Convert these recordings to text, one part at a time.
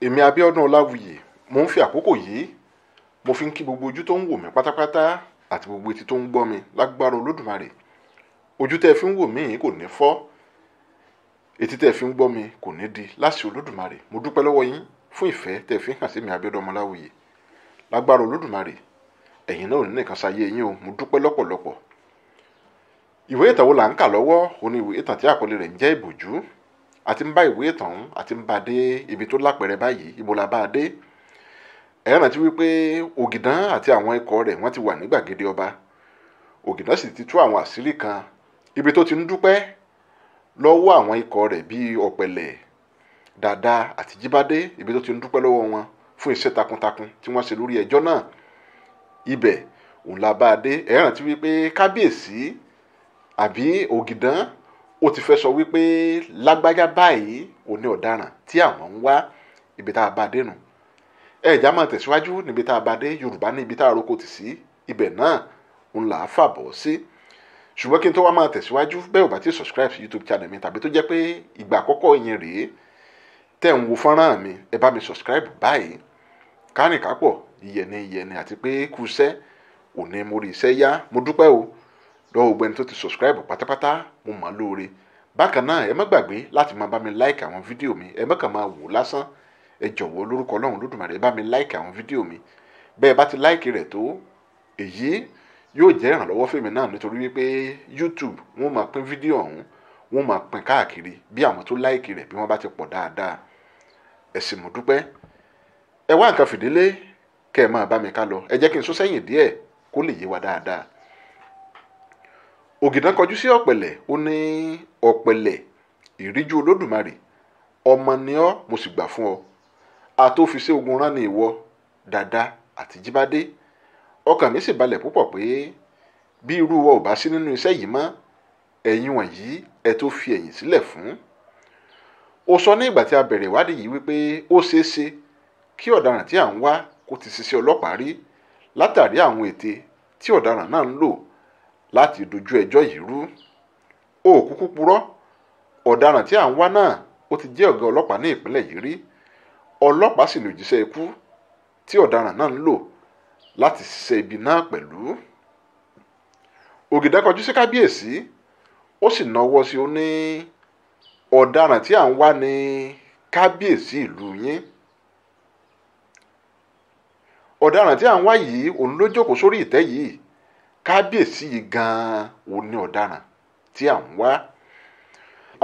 Èmi Abíọ́dún Ọláwuyì mo ń fi àkókò yìí mo fi ń kí gbogbo ojú tó ń wò mí pátápátá àti gbogbo etí tó ń gbọ́ mi lágbára Olódùmarè. Ojú tẹ́ fi ń wò mí kò ní fọ́, etí tẹ́ fi ń gbọ́ mi kò ní di láṣẹ Olódùmarè. Mo dúpẹ́ lọ́wọ́ yín fún ìfẹ́ tẹ́ fi ń hàn sí mi Abíọ́dún Ọláwuyì. Lágbára Olódùmarè, ẹ̀yin náà ò ní nìkan ṣayé yín o. Mo dúpẹ́ lọ́pọ̀lọpọ̀. Ìwé ìtàn wo là ń kà lọ́wọ́? Ó ní ìwé ìtàn tí àkọlé rẹ̀ ń jẹ́ Ìbòjú. A ti ń bá ìwé ìtàn ọ̀hún, a ti ń bá a dé ibi tó lápẹẹrẹ báyìí. Ibo la bá a dé? Ẹ rántí wípé Ògìdán àti àwọn ikọ̀ rẹ̀ wọ́n ti wà ní gbàgede ọba. Ògìdán sì ti tú àwọn àṣírí kan. Ibi tó ti ń dúpẹ́ lọ́wọ́ àwọn ikọ̀ rẹ̀ bíi Ọ̀pẹ̀lẹ̀, Dàda àti Jíbádé, ibi tó ti ń dúpẹ́ lọ́wọ́ wọn fún iṣẹ́ takuntakun tí wọ́n ṣe lórí ẹjọ́ náà. Ibẹ̀ òun la bá a dé. Ẹ rántí wípé kábíyèsí àbí Ògìdán ó ti fẹ́ sọ wípé lágbájá báyìí òun ni ọ̀daràn tí àwọn ń wá. Ibi tá a bá a dé nù. Ẹ já máa tẹ̀síwájú níbi tá a bá dé. Yorùbá ní ibi tá a roko tì sí, ibẹ̀ náà òun là á fàbọ̀ sí. Ṣùgbọ́n kí n tó wá máa tẹ̀síwájú, bẹ́ẹ̀ ò bá ti subscribe sí YouTube channel mi tàbí tó jẹ́ pé ìgbà àkọ́kọ́ yẹn rèé tẹ̀ ń wo fọ́nrán mi, ẹ bá mi subscribe báyìí. Kárìnkápọ̀ ìyẹnì ìyẹnì àti pé kúṣẹ́ òní mo rí iṣẹ́ yá. Mo dúpẹ́ o lọ́wọ́ gbogbo ẹni tó ti subscribe pátápátá, mo mọ̀ ọ́ lóore. Bákan náà, ẹ má gbàgbé láti máa bá mi like àwọn fídíò mi. Ẹ má kàn máa wò lásán. Ẹ jọ̀wọ́ lórúkọ Ọlọ́run Olódùmarè, ẹ bá mi like àwọn fídíò mi. Bẹ́ẹ̀ bá ti like rẹ̀ tó, èyí yóò jẹ́ ìrànlọ́wọ́ fèmí náà, nítorí wípé YouTube wọ́n máa pín fídíò ọ̀hún, wọ́n máa pín káàkiri bí àwọn tó like rẹ̀ bí wọ́n bá ti pọ̀ dáadáa. Ẹ sì mo dúpẹ́. Ẹ wá nǹkan fìdílé kẹ́ ẹ máa bá mi ká lọ. Ẹ jẹ́ kí n sún sẹ́yìn díẹ̀ kó lè yé wa dáadáa. Ògìdán kọjú sí Ọ̀pẹ̀lẹ̀, ó ní Ọ̀pẹ̀lẹ̀, ìríjú Olódùmarè, ọmọ ni ọ́, mo sì gbà fún ọ. Àtòfiṣẹ́ ogun rán ni ìwọ, Dàda àti Jíbádé. Ọkàn mi sì balẹ̀ púpọ̀ pé bí irú wa ò bá sí nínú iṣẹ́ yìí mọ́, ẹ̀yin wọ̀nyí ẹ tó fi ẹ̀yìn sílẹ̀ fún. Ó sọ ní ìgbà tí a bẹ̀rẹ̀ ìwádìí yìí wípé ó ṣeé ṣe kí ọ̀daràn tí à ń wá kó ti ṣiṣẹ́ ọlọ́pàá rí, látàrí àwọn ète tí ọ̀daràn náà ń lò láti dojú ẹjọ́ yìí rú. Ó kúkú purọ́. Ọ̀daràn tí à ń wá náà ó ti jẹ́ ọ̀gá ọlọ́pàá ní ìpínlẹ̀ yìí rí. Ọlọ́pàá sì lòjíṣẹ́ ikú tí ọ̀daràn náà ń lò láti ṣiṣẹ́ ibi náà pẹ̀lú. Ògìdán kọjú sí kábíyèsí, ó sì náwó sí, ó ní ọ̀daràn tí à ń wá ní kábíyèsí ìlú yín. Ọ̀daràn tí à ń wá yìí òun ló jókòó sórí ìtẹ́ yìí. Kábíyèsí yìí gan-an òun ni ọ̀daràn tí à ń wá.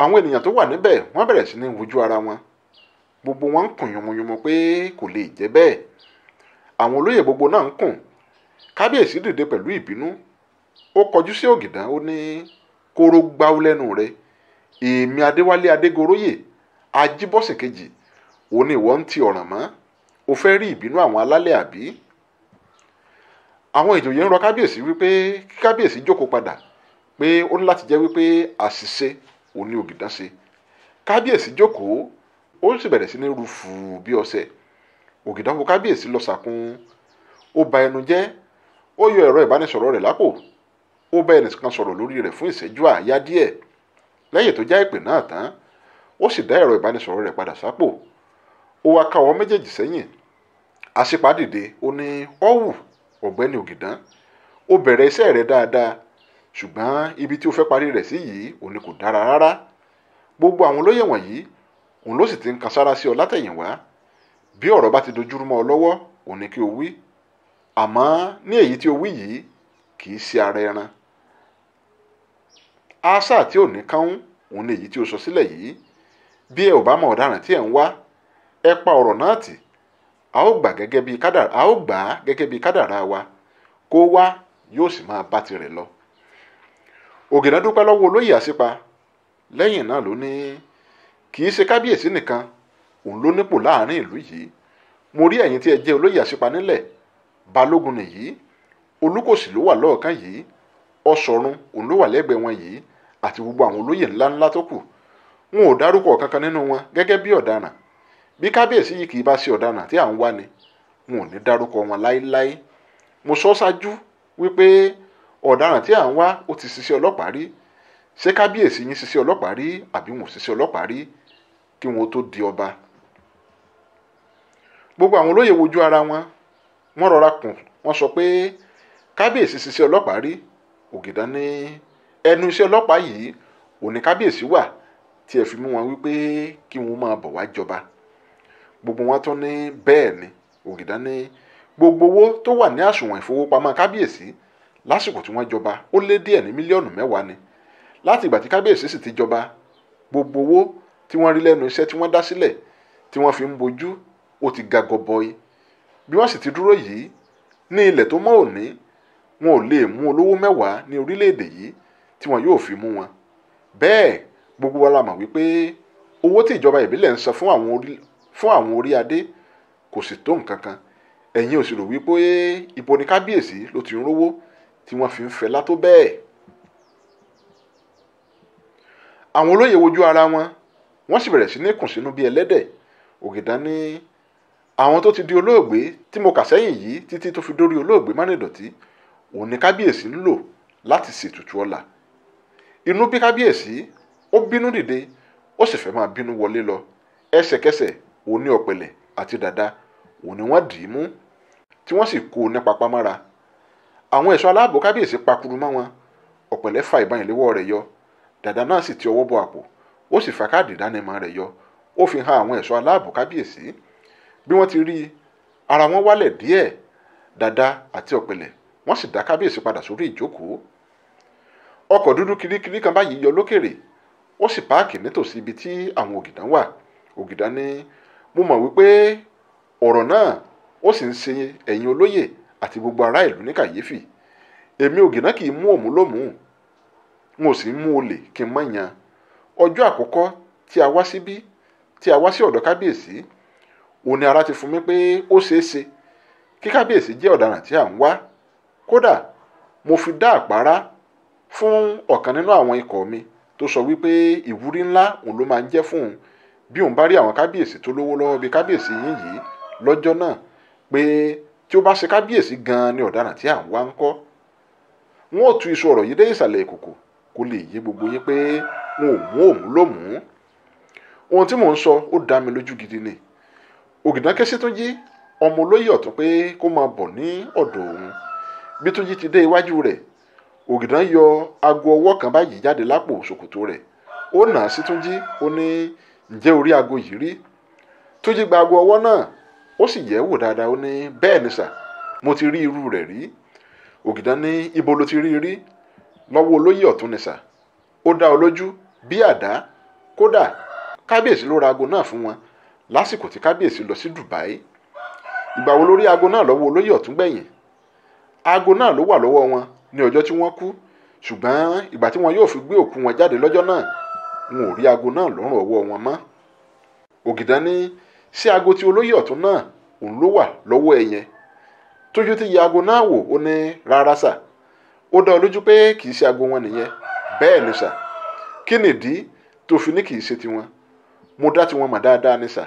Àwọn ènìyàn tó wà níbẹ̀ wọ́n bẹ̀rẹ̀ sí ní wojú ara wọn. Gbogbo wọn ń kùn yùmùyùmù pé kò lè jẹ́ bẹ́ẹ̀. Àwọn olóyè gbogbo náà ń kùn. Kábíyèsí dìde pẹ̀lú ìbínú. Ó kọjú sí Ògìdán, ó ní kóró gbáú lẹ́nu rẹ̀. Èmi Adéwálé Adégoróyè, Ajíbọ́sìn kejì, òun ni ìwọ ń ti ọ̀ràn mọ́. O fẹ́ rí ìbínú àwọn alálẹ̀ àbí? Àwọn ìjòyè ń rọ kábíyèsí wípé kí kábíyèsí jókòó padà, pé ó ní láti jẹ́ wípé àṣìṣe òun ni Ògìdán ṣe. Kábíyèsí jókòó, ó sì bẹ̀rẹ̀ sí ní ru fùú bí ọṣẹ. Ògìdán wo kábíyèsí lọ sàkún, ó ba ẹnu jẹ́, ó yọ ẹ̀rọ ìbánisọ̀rọ̀ rẹ̀ lápò, ó bá ẹnìkan sọ̀rọ̀ lórí rẹ̀ fún ìṣẹ́jú àáyá díẹ̀. Lẹ́yìn tó já ìpè náà tán, ó sì dá ẹ̀rọ ìbánisọ̀rọ̀ rẹ̀ padà sápò. Ó wá ká ọwọ́ méjèèjì sẹ́yìn. Aṣípa dìde, ó ní ọ̀wù, ọ̀gbẹ́ni Ògìdán, ó bẹ̀rẹ̀ iṣẹ́ rẹ̀ dáadáa, ṣùgbọ́n ibi tí ó fẹ́ parí rẹ̀ sí yìí òun ni kò dára rárá. Gbogbo àwọn olóyè wọ̀nyí òun ló sì ti ń kan sára sí ọ látẹ̀yìnwá. Bí ọ̀rọ̀ bá ti dojúrú mọ́ ọ lọ́wọ́, òun ni kí o wí. Àmọ́ ní èyí tí o wí yìí kì í ṣe ara ẹran. Àṣà tí ò ní kánún òun ni èyí tí o sọ sílẹ̀ yìí. Bí ẹ ò bá mọ ọ̀daràn tí ẹ̀ ń wá, ẹ pa ọ̀rọ̀ náà tì. A ó gbà gẹ́gẹ́ bí kádàrá, a ó gbà á gẹ́gẹ́ bí kádàrá wa. Kó wá yóò sì máa bá tirẹ̀ lọ. Ògìdán dúpẹ́ lọ́wọ́ olóyè Àṣípa. Lẹ́yìn náà ló ní kì í ṣe kábíyèsí nìkan òun ló nípò láàrin ìlú yìí. Mo rí ẹ̀yin tí ẹ jẹ́ olóyè Àṣípa nílẹ̀. Balógun nìyí, Olúkòsì ló wà lọ́ọ̀kan yìí, Ọ̀ṣọ̀run òun ló wà lẹ́gbẹ̀ẹ́ wọn yìí, àti gbogbo àwọn olóyè ńláńlá tó kù. Wọn ò dárúkọ kankan nínú wọn gẹ́gẹ́ bí ọ̀daràn. Bí kábíyèsí yìí kì í bá ṣe ọ̀daràn tí à ń wá ni, wọn ò ní dárúkọ wọn láéláé. Mo sọ ṣáájú wípé ọ̀daràn tí à ń wá ó ti ṣiṣẹ́ ọlọ́pàá rí. Ṣé kábíyèsí yín ṣiṣẹ́ ọlọ́pàá rí àbí wọn ò ṣiṣẹ́ ọlọ́pàá rí kí wọn tó di ọba? Gbogbo àwọn olóyè wojú ara wọn, wọ́n rọra kùn, wọ́n sọ pé kábíyèsí ṣiṣẹ́ ọlọ́pàá rí. Ògìdán ní ẹnu iṣẹ́ ọlọ́pàá yìí òní kábíyèsí wà tí ẹ fi mú wọn wípé kí wọn máa bọ̀ wá jọba. Gbogbo wọn tún ní bẹ́ẹ̀ ni. Ògìdán ní gbogbo owó tó wà ní àsùnwọ̀n ìfowópamọ́ kábíyèsí lásìkò tí wọ́n jọba ó lé díẹ̀ ní 10 mílíọ̀nù ni. Láti ìgbà tí kábíyèsí sì ti jọba, gbogbo owó tí wọ́n rí lẹ́nu iṣẹ́ tí wọ́n dá sílẹ̀ tí wọ́n fi ń bojú ó ti ga gọbọi. Bí wọ́n sì ti dúró yìí ní ilẹ̀ tó mọ́ òní, wọn ò lè mú olówó 10 ní orílẹ̀-èdè yìí tí wọn yóò fi mú wọn. Bẹ́ẹ̀ gbogbo wa la mọ̀ wípé owó tí ìjọba ìbílẹ̀ ń san fún àwọn orí adé kò sì tó nǹkan kan. Ẹ̀yin ò sì rò wípé ibo ni kábíyèsí ló ti ń rówó tí wọ́n fi ń fẹlá tó bẹ́ẹ̀. Àwọn olóyè wojú ara wọn, wọ́n sì bẹ̀rẹ̀ sí ní kùn sínú bí ẹlẹ́dẹ̀. Ògìdán ní àwọn tó ti di olóògbé tí mo kà sẹ́yìn yìí títí tó fi dórí olóògbé Mánìdọ̀tí òun ni kábíyèsí ń lò láti ṣètùtù ọlà. Inú bí kábíyèsí, ó bínú dìde, ó sì fẹ́ máa bínú wọlé lọ. Ẹsẹ̀kẹsẹ̀ òun ní ọ̀pẹ̀lẹ̀ àti dàda òun ni wọ́n dì í mú tí wọ́n sì kó o ní papámára. Àwọn ẹ̀ṣọ́ aláàbò kábíyèsí pakuru mọ́ wọn. Ọ̀pẹ̀lẹ̀ fa ìbọn ìléwọ́ rẹ̀ yọ, dàda náà sì ti ọwọ́ bọ àpò, ó sì fa káàdì ìdánimọ̀ rẹ̀ yọ, ó fi hàn àwọn ẹ̀ṣọ́ aláàbò kábíyèsí. Bí wọ́n ti rí i, ara wọn wálẹ̀ díẹ̀. Dàda àti ọ̀pẹ̀lẹ̀ wọ́n sì dá kábíyèsí padà sórí ìjókòó. Ọkọ̀ dúdú kirikiri kan báyìí yọ lókèrè, ó sì páàkì nítòsí ibi tí àwọn Ògìdán wà. Ògìdán ní mo mọ̀ wípé ọ̀rọ̀ náà ó sì ń ṣe ẹ̀yin olóyè àti gbogbo ará ìlú ní kàyéfì. Èmi Ògìdán kì í mú òmù lómùú, n ò sì ń mú olè kí n má yan. Ọjọ́ àkọ́kọ́ tí a wá síbí, tí a wá sí ọ̀dọ̀ kábíyèsí, òun ni ara ti fún mi pé ó ṣeé ṣe kí kábíyèsí jẹ́ ọ̀daràn tí à ń wá. Kódà mo fi dá àpárá fún ọ̀kan nínú àwọn ikọ̀ mi tó sọ wípé ìwúrí ńlá òun ló máa ń jẹ́ fún òun bí òun bá rí àwọn kábíyèsí tó lówó lọ́wọ́ bíi kábíyèsí yín yìí lọ́jọ́ náà, pé tí ó bá ṣe kábíyèsí gan-an ni ọ̀daràn tí à ń wá ń kọ́. Wọn ò tú iṣu ọ̀rọ̀ yìí dé ìsàlẹ̀ ìkòkò kó lè yé gbogbo yín pé wọn ò mú òmù lómùú. Ohun tí mò ń sọ ó dá mi lójú gidi ni. Ògìdán ké sí Túnjí ọmọ olóyè ọ̀tún pé kó máa bọ̀ ní ọ̀dọ̀ òun. Bí Túnjí ti dé iwájú rẹ̀, Ògìdán yọ aago ọwọ́ kan báyìí jáde lápò ṣòkòtò rẹ̀, ó nà á sí Túnjí, ó ní ǹjẹ́ o rí aago yìí rí? Túnjí gba aago ọwọ́ náà, ó sì yẹ̀ ẹ́ wò dáadáa, ó ní bẹ́ẹ̀ ni sà, mo ti rí irú rẹ̀ rí. Ògìdán ní ibo ló ti rí rí? Lọ́wọ́ olóyè ọ̀tún ni sà. Ó dá ọ lójú bí àdá. Kódà kábíyèsí ló ra aago náà fún wọn lásìkò tí kábíyèsí lọ sí Dubai. Ìgbà wo ló rí aago náà lọ́wọ́ olóyè ọ̀tún gbẹ̀yìn? Aago náà ló wà lọ́wọ́ wọn ní ọjọ́ tí wọ́n kú, ṣùgbọ́n ìgbà tí wọn yóò fi gbé òkú wọn jáde lọ́jọ́ náà, wọn ò rí aago náà lọ́rùn ọwọ́ wọn mọ́. Ògìdán ní sí aago tí olóyè ọ̀tún náà òun ló wà lọ́wọ́ ẹ yẹn? Tójú ti yẹ aago náà wò, ó ní rárá sà. Ó dá ọ lójú pé kì í ṣe aago wọn nìyẹn? Bẹ́ẹ̀ ni sà. Kí nìdí tó fi ní kì í ṣe tiwọn? Mo dá tiwọn mọ̀ dáadáa ni sà.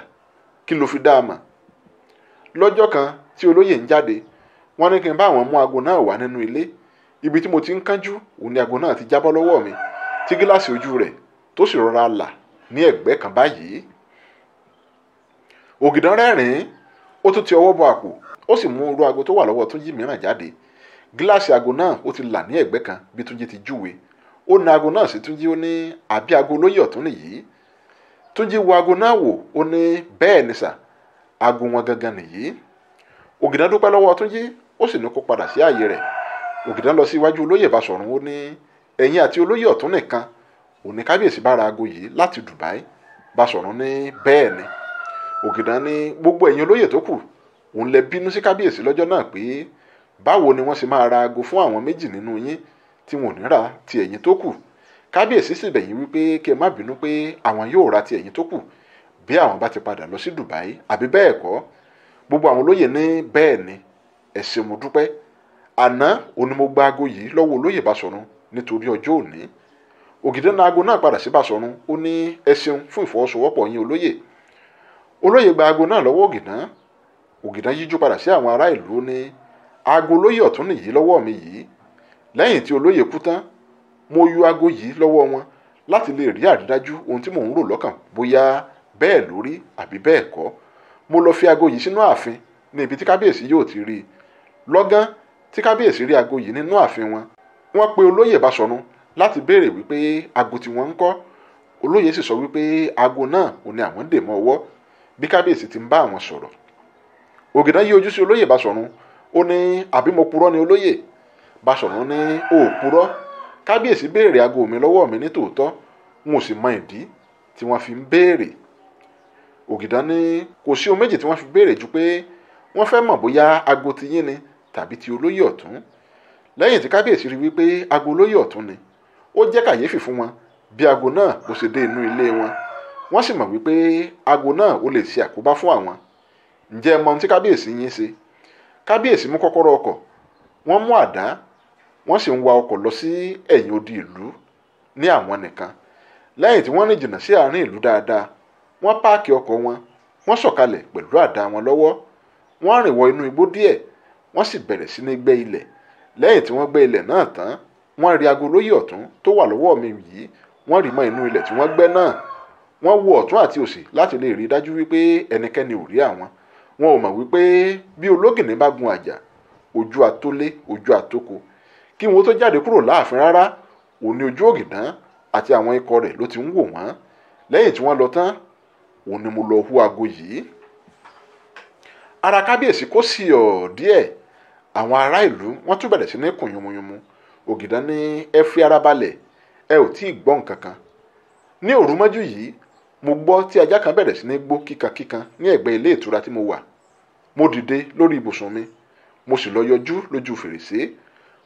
Kí ló fi dá a mọ̀? Lọ́jọ́ kan tí olóyè ń jáde, wọ́n ní kí n bá àwọn mú aago náà wá nínú ilé. Ibi tí mo ti ń kánjú òun ni aago náà ti jábọ́ lọ́wọ́ mi, tí gíláàsì ojú rẹ̀ tó sì rọra là ní ẹ̀gbẹ́ kan báyìí. Ògìdán rẹ́rìn-ín, ó tún ti ọwọ́ bọ àpò, ó sì mú irú aago tó wà lọ́wọ́ Túnjí mìíràn jáde. Gíláàsì aago náà ó ti là ní ẹ̀gbẹ́ kan bí Túnjí ti júwe. Ó na aago náà sí Túnjí, ó ní àbí aago olóyè ọ̀tún nìyí? Túnjí wo aago náà wò, ó ní bẹ́ẹ̀ ni sà, aago wọn gangan nìyí. Ògìdán dúpẹ́ lọ́wọ́ Túnjí, ó sì ní kó padà sí ààyè rẹ̀. Ògìdán lọ sí iwájú olóyè Basọ̀run, ó ní ẹ̀yin àti olóyè ọ̀tún nìkan òní kábíyèsí bá ra aago yìí láti Dubai. Basọ̀run ní bẹ́ẹ̀ ni. Ògìdán ní gbogbo ẹ̀yin olóyè tó kù òun lẹ bínú sí kábíyèsí lọ́jọ́ náà pé báwo ni wọ́n ṣe máa ra aago fún àwọn méjì nínú yín tí wọn ò ní ra ti ẹ̀yin tó kù. Kábíyèsí sì bẹ̀ yín wípé kí ẹ má bínú pé àwọn yóò ra ti ẹ̀yin tó kù bí àwọn bá ti padà lọ sí Dubai, àbí bẹ́ẹ̀ kọ́? Gbogbo àwọn olóyè ní bẹ́ẹ̀ ni. Ẹ ṣé mo dúpẹ́. Àná òní mo gba aago yìí lọ́wọ́ olóyè Basọ̀run nítorí ọjọ́ òní. Ògìdán na aago náà padà sí Basọ̀run, ó ní ẹ ṣeun fún ìfọwọ́sowọ́pọ̀ yín olóyè. Olóyè gba aago náà lọ́wọ́ Ògìdán. Ògìdán yíjú padà sí àwọn ará ìlú, ó ní aago olóyè ọ̀tún nìyí lọ́wọ́ mi yìí. Lẹ́yìn tí olóyè kú tán, mo yọ aago yìí lọ́wọ́ wọn láti lè rí àrídájú ohun tí mò ń rò lọ́kàn bóyá bẹ́ẹ̀ lórí àbí bẹ́ẹ̀ kọ́. Mo lọ fi aago yìí sínú ààfin ní ibi tí kábíyèsí yóò ti rí i. Lọ́gán tí kábíyèsí rí aago yìí nínú ààfin wọn, wọ́n pe olóyè Báṣọ̀run láti béèrè wípé aago tí wọ́n ń kọ́. Olóyè sì sọ wípé aago náà ò ní àwọn dè mọ́ ọwọ́ bí kábíyèsí ti ń bá àwọn sọ̀rọ̀. Ògìdán yí ojú sí olóyè Báṣọ̀run, ó ní àbí mo purọ́ ni olóyè? Báṣọ̀run ní ó purọ́, kábíyèsí béèrè aago mi lọ́wọ́ mi ní tòótọ́, n ò sì mọ ìdí tí wọ́n fi ń béèrè. Ògìdán ní kò sí ohun méjì tí wọ́n fi béèrè ju pé wọ́n fẹ́ mọ̀ bóyá aago ti yín ni tàbí ti olóyè ọ̀tún. Lẹ́yìn tí kábíyèsí rí wípé aago olóyè ọ̀tún ni, ó jẹ́ kàyéfì fún wọn bí aago náà bó ṣe dé inú ilé wọn. Wọ́n sì mọ̀ wípé aago náà ó lè ṣe àkóbá fún àwọn. Ǹjẹ́ ẹ mọ ohun tí kábíyèsí yín ṣe? Kábíyèsí mú kọ́kọ́rọ́ ọkọ̀, wọ́n mú àdá, wọ́n sì ń wa ọkọ̀ lọ sí ẹ̀yìn odi ìlú ní àwọn nìkan. Lẹ́yìn tí wọ́n rìn jìnnà sí àárín ìlú dáadáa, wọ́n páàkì ọkọ̀ wọn, wọ́n sọ̀kalẹ̀ pẹ̀lú àdá wọn lọ́wọ́. Wọ́n rìn wọ inú igbó díẹ̀, wọ́n sì bẹ̀rẹ̀ sí ní gbẹ́ ilẹ̀. Lẹ́yìn tí wọ́n gbẹ́ ilẹ̀ náà tán, wọ́n rí aago olóyè ọ̀tún tó wà lọ́wọ́ mi yìí, wọ́n rí mọ́ inú ilẹ̀ tí wọ́n gbẹ́ náà. Wọ́n wo ọ̀tún àti òsì láti lè rí dájú wípé ẹnikẹ́ni ò rí àwọn. Wọn ò mọ̀ wípé bí ológìnní bá gun àjà, ojú atólé, ojú atóko. Kí wọn tó jáde kúrò láàfin rárá, òun ni ojú Ògìdán àti àwọn ikọ̀ rẹ̀ ló ti ń wò wọ́n. Lẹ́yìn tí wọ́n lọ tán, òun ni mo lọ hu aago yìí. Ara kábíyèsí kò sí ọ̀ díẹ̀. Àwọn ará ìlú wọ́n tún bẹ̀rẹ̀ sí ní kùn yúnmuyúnmu. Ògìdán ní ẹ fi ara balẹ̀, ẹ ò tí ì gbọ́ nǹkan kan. Ní òru mọ́jú yìí, mo gbọ́ tí ajá kan bẹ̀rẹ̀ sí ní gbó kíkankíkan ní ẹ̀gbẹ́ ilé ìtura tí mo wà. Mo dìde lórí ibùsùn mi, mo sì lọ yọjú lójú fèrèsé.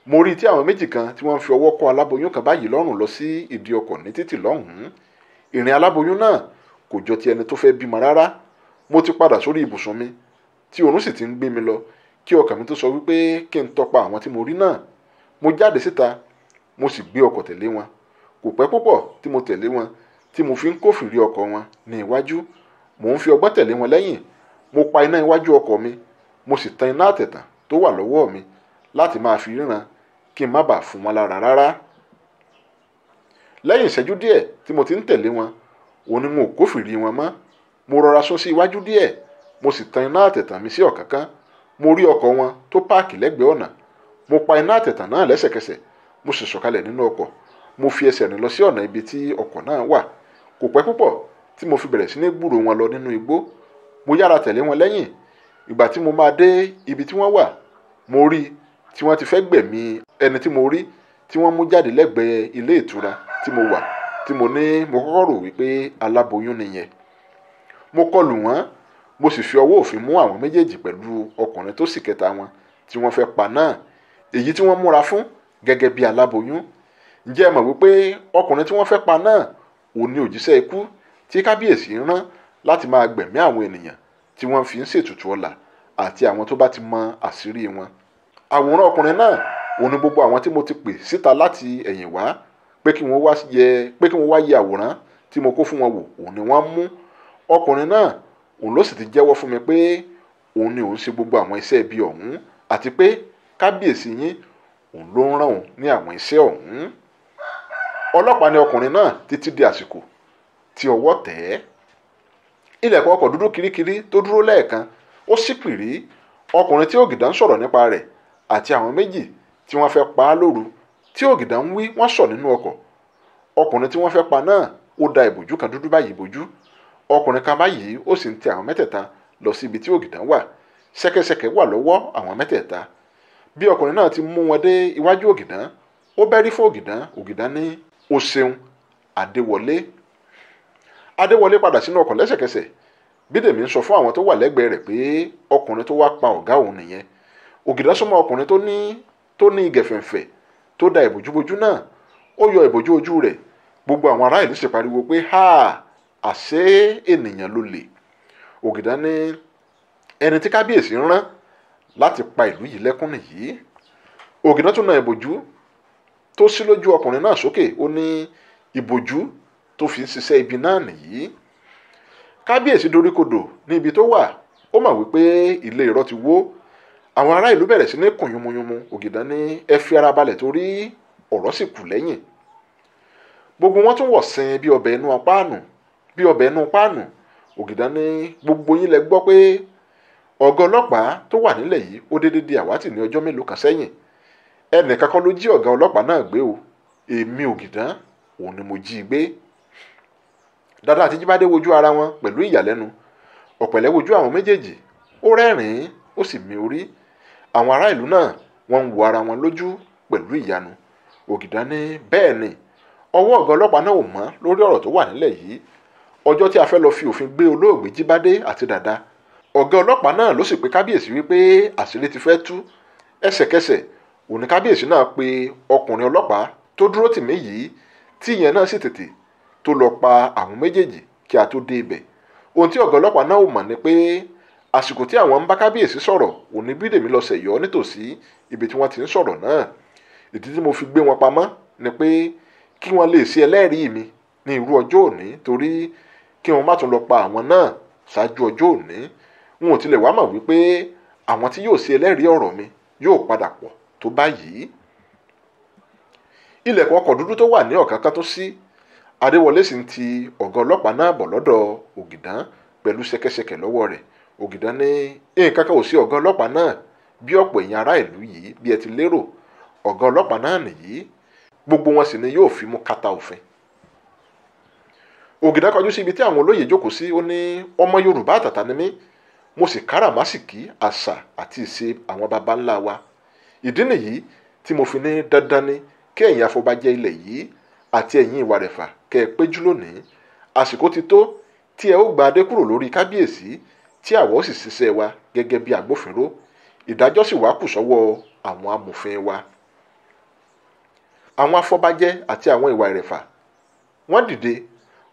Mo rí tí àwọn méjì kan tí wọ́n ń fi ọwọ́ kọ́ aláboyún kan báyìí lọ́rùn lọ sí ìdí ọkọ̀ ní títì lọ́hùn-ún. Ìrìn aláboyún náà kò jọ ti ẹni tó fẹ́ bímọ rárá. Mo ti padà sórí ibùsùn mi tí oorun sì ti ń gbé mi lọ kí ọkàn mi tó sọ wípé kí n tọpa àwọn tí mo rí náà. Mo jáde síta, mo sì gbé ọkọ̀ tẹ̀lé wọn. Kò pẹ́ púpọ̀ tí mo tẹ̀lé wọn tí mo fi ń kófìrí ọkọ̀ wọn ní iwájú. Mò ń fi ọgbọ́n tẹ̀lé wọn lẹ́yìn. Mo pa iná iwájú ọkọ̀ mi, mo sì tan iná àtẹ̀tàn tó wà lọ́wọ́ mi láti máa fi ríran kí n má bàa fún wọn lára rárá. Lẹ́yìn ìṣẹ́jú díẹ̀ tí mo ti ń tẹ̀lé wọn, òun ni mo kófìrí wọn mọ́. Mo rọra sún sí iwájú díẹ̀, mo sì tan iná àtẹ̀tàn mi sí ọ̀kánkán. Mo rí ọkọ̀ wọn tó páàkì lẹ́gbẹ̀ẹ́ ọ̀nà. Mo pa iná àtẹ̀tàn náà lẹ́sẹ̀kẹsẹ̀, mo sì sọ̀kalẹ̀ nínú ọkọ̀. Mo fi ẹsẹ̀ rìn lọ sí ọ̀nà ibi tí ọkọ̀ náà wà. Kò pẹ́ púpọ̀ tí mo fi bẹ̀rẹ̀ sí ní gbúrò wọn lọ nínú igbó. Mo yára tẹ̀lé wọn lẹ́yìn. Ìgbà tí mo máa dé ibi tí wọ́n wà, mo rí tí wọ́n ti fẹ́ gbẹ̀mí ẹni tí mo rí tí wọ́n mú jáde lẹ́gbẹ̀ẹ́ ilé ìtura tí mo wà, tí mo ní mo kọ́kọ́ rò wípé aláboyún nìyẹn. Mo kọlù wọ́n, mo sì fi ọwọ́ òfin mú àwọn méjèèjì pẹ̀lú ọkùnrin tó sì kẹta wọn tí wọ́n fẹ́ pa náà, èyí tí wọ́n múra fún gẹ́gẹ́ bí aláboyún. Ǹjẹ́ ẹ mọ̀ wípé ọkùnrin tí wọ́n fẹ́ pa náà òun ni òjíṣẹ́ ikú tí kábíyèsí ń rán láti máa gbẹ̀mí àwọn ènìyàn tí wọ́n fi ń ṣètùtù ọlà àti àwọn tó bá ti mọ àṣírí wọn. Àwòrán ọkùnrin náà òun ni gbogbo àwọn tí mo ti pè síta láti ẹ̀yìn wá pé kí wọ́n wá yẹ àwòrán tí mo kó fún wọn wò, òun ni wọ́n mú. Ọkùnrin náà òun ló sì ti jẹ́wọ́ fún mi pé òun ni òun ṣe gbogbo àwọn iṣẹ́ ibi ọ̀hún àti pé kábíyèsí yín òun ló ń rán òun ní àwọn iṣẹ́ ọ̀hún. Ọlọ́pàá ni ọkùnrin náà títí di àsìkò tí ọwọ́ tẹ̀ ẹ́. Ilẹ̀kùn ọkọ̀ dúdú kirikiri tó dúró lẹ́ẹ̀kan ó sì pìrí. Ọkùnrin tí Ògìdán ń sọ̀rọ̀ nípa rẹ̀ àti àwọn méjì tí wọ́n fẹ́ pa á lóru tí Ògìdán ń wí wọ́n sọ̀ nínú ọkọ̀. Ọkùnrin tí wọ́n fẹ́ pa náà ó da ìbòjú kan dúdú báyìí bojú. Ọkùnrin kan báyìí ó sì ń tẹ àwọn mẹ́tẹ̀ẹ̀ta lọ sí ibi tí Ògìdán wà. Ṣẹ́kẹ́ṣẹkẹ̀ wà lọ́wọ́ àwọn mẹ́tẹ̀ẹ̀ta. Bí ọkùnrin náà ti mú wọn dé iwájú Ògìdán, ó bẹ́rí fún Ògìdán. Ògìdán ní o ṣeun, Adéwọlé. Adéwọlé padà sínú ọkọ̀ lẹ́sẹ̀kẹsẹ̀. Bídèmí ń sọ fún àwọn tó wà lẹ́gbẹ̀ẹ́ rẹ̀ pé ọkùnrin tó wá pa ọ̀gá òun nìyẹn. Ògìdán súnmọ́ ọkùnrin tó ní ìgẹ̀fẹ̀ǹfẹ̀ tó da ìbòjúbojú náà. Ó yọ ìbòjú ojú rẹ̀. Gbogbo àwọn ará ìlú sì pariwo pé ha, àṣé ènìyàn ló lè. Ògìdán ní ẹni tí kábíyèsí ń rán láti pa ìlú yìí lẹ́kún nìyí. Ògìdán tún na ìbòjú tó sí lójú ọkùnrin náà sókè. Ó ní ìbòjú tó fi ń ṣiṣẹ́ ibi náà nìyí. Kábíyèsí doríkodò ní ibi tó wà. Ó mọ̀ wípé ilé irọ́ ti wó. Àwọn ará ìlú bẹ̀rẹ̀ sí ní kùn yúnmuyúnmu. Ògìdán ní ẹ fi ara balẹ̀ torí ọ̀rọ̀ sì kù lẹ́yìn. Gbogbo wọn tún wọ̀ sin bí ọbẹ̀ inú páànù. Ògìdán ní gbogbo yín lẹ gbọ́ pé ọ̀gá ọlọ́pàá tó wà nílẹ̀ yìí ó dédé di àwátì ní ọjọ́ mélòó kan sẹ́yìn. Ẹnìkan kọ́ ló jí ọ̀gá ọlọ́pàá náà gbé o, èmi Ògìdán òun ni mo jí i gbé. Dàdá àti Jíbádé wojú ara wọn pẹ̀lú ìyàlẹ́nu. Ọ̀pẹ̀lẹ̀ wojú àwọn méjèèjì, ó rẹ́rìn-ín, ó sì mì orí. Àwọn ará ìlú náà wọ́n ń wo ara wọn lójú pẹ̀lú ìyanu. Ògìdán ní bẹ́ẹ̀ ni ọwọ́ ọ̀gá ọlọ́pàá náà ò mọ́ lórí ọ̀rọ̀ tó wà nílẹ̀ yìí. Ọjọ́ tí a fẹ́ lọ fi òfin gbé olóògbé Jíbádé àti Dàdá, ọ̀gá ọlọ́pàá náà ló sì pe kábíyèsí wípé àṣírí ti fẹ́ tú. Ẹsẹ̀kẹsẹ̀ òní kábíyèsí náà pe ọkùnrin ọlọ́pàá tó dúró tì mí yìí, tí ìyẹn náà sì tètè tó lọ pa àwọn méjèèjì kí a tó dé ibẹ̀. Ohun tí ọ̀gá ọlọ́pàá náà ò mọ̀ ni pé àsìkò tí àwọn ń bá kábíyèsí sọ̀rọ̀ òní Bídèmí lọ sẹ̀yọ́ nítòsí ibi tí wọ́n ti ń sọ̀rọ̀ náà. Ìdí tí mo fi gbé wọn pamọ́ ni pé kí wọ́n lè ṣe ẹlẹ́rìí mi ní irú ọjọ́ òní, torí kí wọ́n má tún lọ pa àwọn náà ṣáájú ọjọ́ òní. N ò tilẹ̀ wá mọ̀ wípé àwọn tí yóò ṣe ẹlẹ́rìí ọ̀rọ̀ mi yóò padà pọ̀ tó báyìí. Ilẹ̀kùn ọkọ̀ dúdú tó wà ní ọ̀kánkán tó ṣí. Adéwọlé sì ń ti ọ̀gá ọlọ́pàá náà bọ̀ lọ́dọ̀ Ògìdán pẹ̀lú ṣẹ̀kẹ̀ṣẹ̀kẹ̀ lọ́wọ́ rẹ̀. Ògìdán ní nǹkan kan ò sí ọ̀gá ọlọ́pàá náà bí ọ̀pọ̀ èèyàn ará ìlú yìí bí ẹ ti lérò. Ọ̀gá ọlọ́pàá náà nìyí, gbogbo wọn sì ni yóò fi mú kàtà òfin. Ògìdán kọjú sí ibi tí àwọn olóyè jókòó sí, ó ní ọmọ Yorùbá àtàtà ni mí, mo sì káràmásìkí àṣà àti ìṣe àwọn baba ńlá wa. Ìdí nìyí tí mo fi ní dandan ni kí ẹ̀yin afọbajẹ ilẹ̀ yìí àti ẹ̀yin ìwàrẹ̀fà kẹ́ ẹ péjú lónìí. Àsìkò ti tó tí ẹ ó gba adé kúrò lórí kábíyèsí, tí àwa ó sì ṣiṣẹ́ wa gẹ́gẹ́ bí agbófinró. Ìdájọ́ sì wá kù sọ́wọ́ àwọn amòfin wa. Àwọn afọbajẹ àti àwọn ìwà ìrẹ̀fà wọ́n dìde,